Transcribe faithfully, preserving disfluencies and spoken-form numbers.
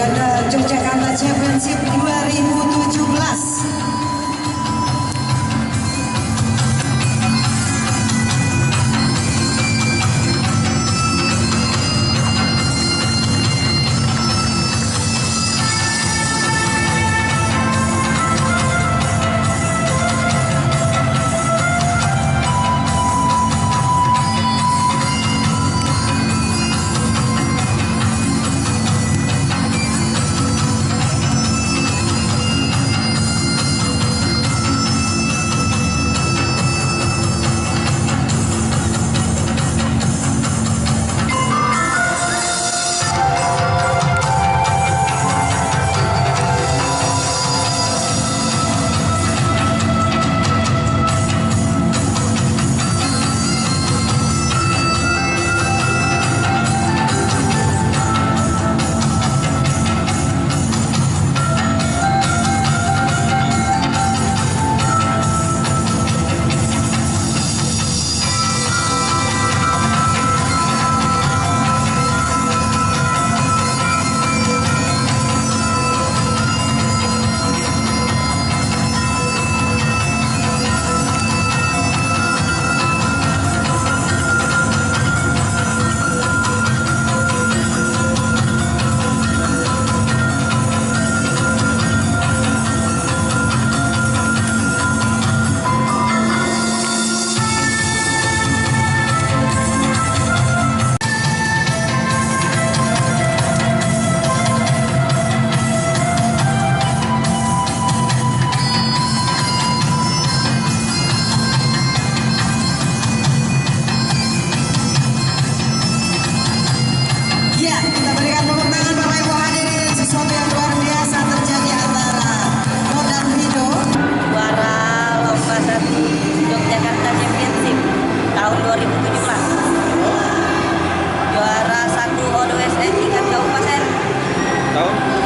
Yogyakarta Championship dua ribu tujuh belas. Ya, kita berikan tepuk tangan, Bapak Ibu hadirin, sesuatu yang luar biasa terjadi antara Kodam Hido. Juara lomba satu Yogyakarta Championship tahun dua ribu tujuh belas. Juara satu O D W S N tingkat kabupaten. Tahun?